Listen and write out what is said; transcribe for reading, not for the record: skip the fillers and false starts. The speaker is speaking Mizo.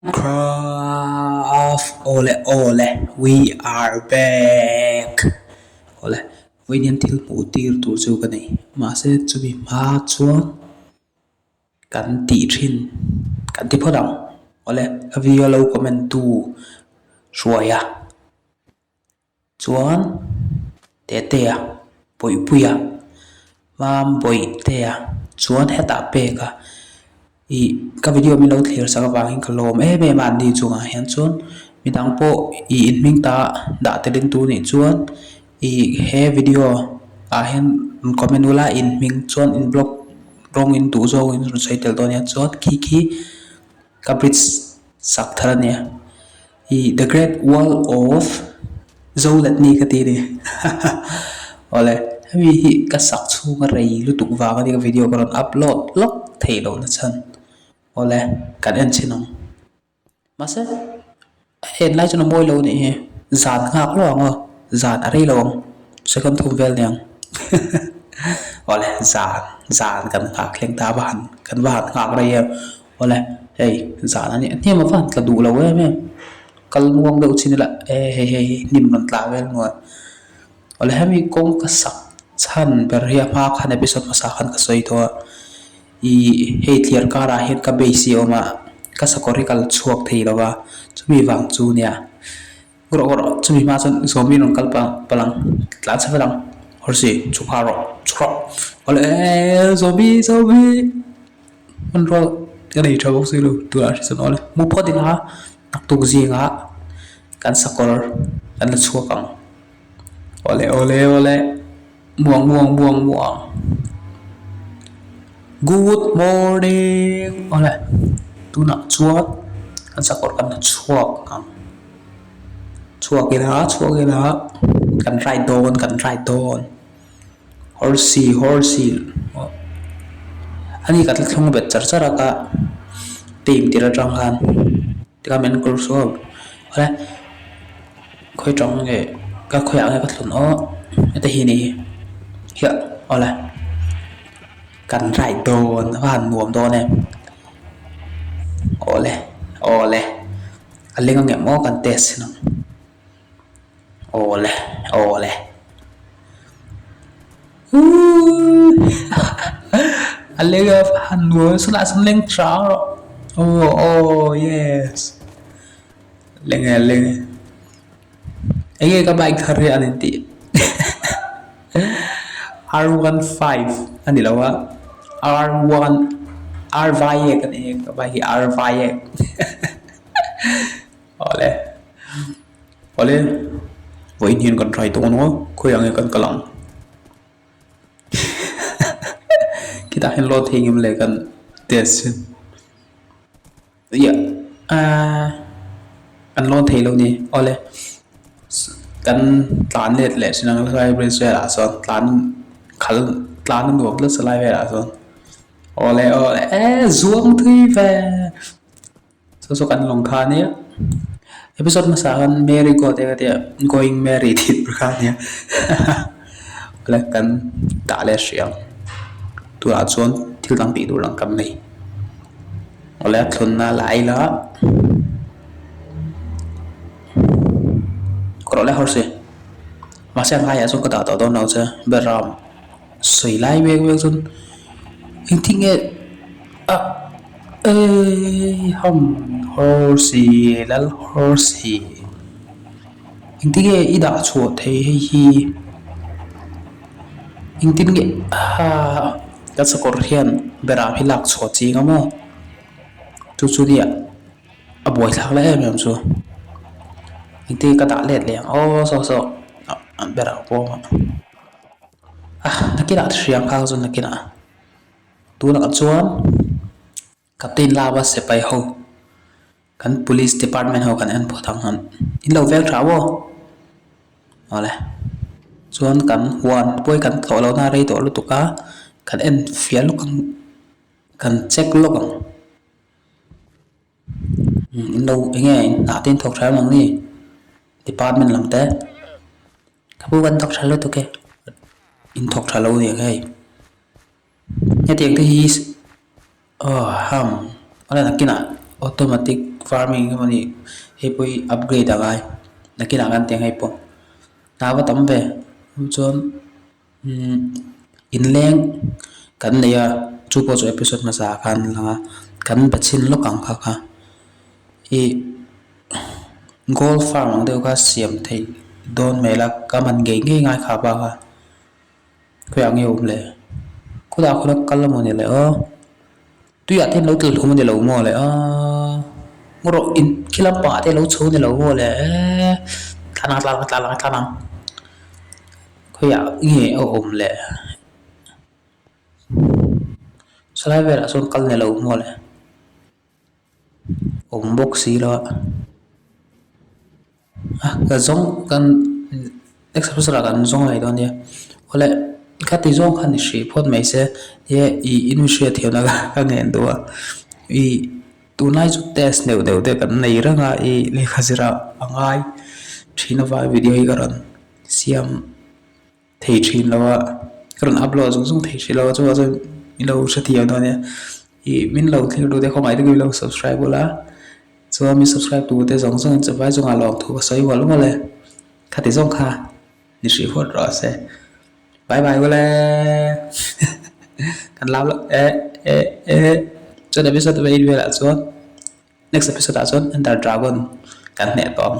Craft awle awle we are back awle vawiin hian thil hmuh tir tur chu ka nei mahse chumi hma chuan kan tih thin kan ti phawt ang awle ka video lo comment tu hruai a. Chuan Tetea, Bawihpuia, Mam Bawihtea chuan hetah pek a, ih ka video min lo thlir sak avangin ka lawm em em a an ni chungah hian chuan midang pawh ih inhming ta dah telin tu nih chuan ih he video ah hian rawn comment ula inhming chuan in blog rawng in duh zawng in rawn sawi tel dawn nia chuan khi khi ka bridge sak thar a nia. Ih the great wall of Zoletni ka ti a ni awle hemi hi ka sak chhunga rei lutuk vang a ni ka video ka rawn upload lawk theih loh na chhan awle kan en chhin ang mahse en lai chuan a mawi lo a nih hi zan nghak hlauh ang aw zan a rei lo ang second thum vel aniang awle zan zan kan nghak thleng ta va han kan va han nghak rei em. Awle, hei zan a nih hnem ava han tla duh lo em em, kal muang deuh chin ila e hei hei hei hnim rawn tla vel nual. Awle hemi kawng ka sak chhan ber hi a hma khan episode hmasa khan ka sawi tawh a, ih hei thliar karah hian ka base hi a awm a, ka sakawr hi ka la chhuak thei lo va, chumi vang chu nia. Rawh rawh chumi hma chuan Zawmi rawn kal pah palh ang tlan chhe vel ang Horsey chhuk nghal rawh chhuk rawh awle Zawmi Zawmi hmanrua ka nei tha bawk si lo tunah hre chuan awle mu phawt ila naktuk zingah kan sakawr kan la chhuak ang awle awle awle. Muang muang muang muang Good morning awle tunah chuan kan sakawr kan la chhuak ang chhuak ila chhuak ila kan ride dawn kan ride dawn horsey horsey ani ka thlung bet char char a ka team tir atang khan tikhan min kawr suau awle. Khawi tang nge ka khawiah nge ka thlun aw heta hi ni hiah awle kan ride dawn a han nuam dawn em awle awle a leng angem aw kan test chhin ang awle awle uuhh a leng a han nuam sawnah sawn leng chang rawh aw aw yes. Leng e leng e enge ka bike thar hi an intih R 15 a ni lo a R 1 R vai ek a ni ka bike hi R vai ek awle awle vawiin hian kan try dawn aw khawiah nge kan kal ang khitah hian load thei ngem le kan test chhin. Iah ahh an lawn thei lo ni awle kan tlan let leh thin ang helai bridge velah sawn tlan khal tlan a nuam tlat salai velah sawn awle awle eee zuang thui ve chu chu kan lawng kha ania episode hmasa khan merry go te ka tia going merry tih tur kha ania awle kan dah leh hrih ang tunah chuan thil dang tih tur ang kan nei. Awle a thlunna la ila kawr leh horse mahse a ngaiah chuan ka dah tawh dawn lo che beram sawi lai mek mek chuan engtin nge ah eii ham horse lal horse engtin nge i dah chhuah theih hei hi engtin nge haa. Ka sakawr hian beram hi lak chhuah ching a maw chu chu nia a buaithlak leh em em chu engtin ka dah let leh ang aw saw saw beram pawh a nakinah hriam kha chu nakinah tunah chuan captain lava sipai ho. Kan police department ho kan en phawt ang han in lo veng tha maw awle chuan kan huan pawi kan tlawh loh na rei tawh lutuk a kan en fiah lawk ang kan check lawk ang in lo eng nge hnah te in thawk tha em ang ni department lam te ka pu kan thawk tha lutuk e in thawk tha lo a ni ang hei hetiang te hi. Aw ham a la nakinah automatic. Farming emaw ni hei pawh hi upgrade a ngai nakinah kan ti ang hei pawh hna va tam ve chuan umm inleng kan nei a chu pawh chu episode hmasa ah khan a lang a kan be chhin lawk ang kha kha ih gold farm ang deuh kha siam theih dawn hmel a ka man ngei ngei ngai kha bak a. Khawiah nge awm le? Khawdah khaw la kal emaw ni le aw? Tuiah te lo tel hlum a ni lo maw le aw? Ngaw rawh in khi lampangah te lo chho a ni lo maw le eee tlan ang tlan ang tlan ang tlan ang khawiah nge a awm le? Salai velah chuan kal ni lo maw le? Awm bawk si lo a a ka zawng kan next episode ah kan zawng leh dawn nia awle khati zawng kha ni hrih phawt mai se nia ih in hriat thiam na ka ngen duh a ih tunlai chu test neuh neuh te kan nei reng a ih lehkha zir ah a ngai thin avang video hi ka rawn siam. Thei thin lo a, ka rawn upload zung zung thei thin lo a chuvang chuan min lo hrethiam dawn nia ih min lo thlir duh te khawngaih takin min lo subscribe ula chuan min subscribe tur te zawng zawng in chawhmai chungah lawmthu ka sawi mual mual e khati zawng kha ni hrih huat rawh se bye bye ule kan lam lo eh eh eh chuan episode eight velah chuan next episode ah chuan enter dragon kan hneh tawh ang.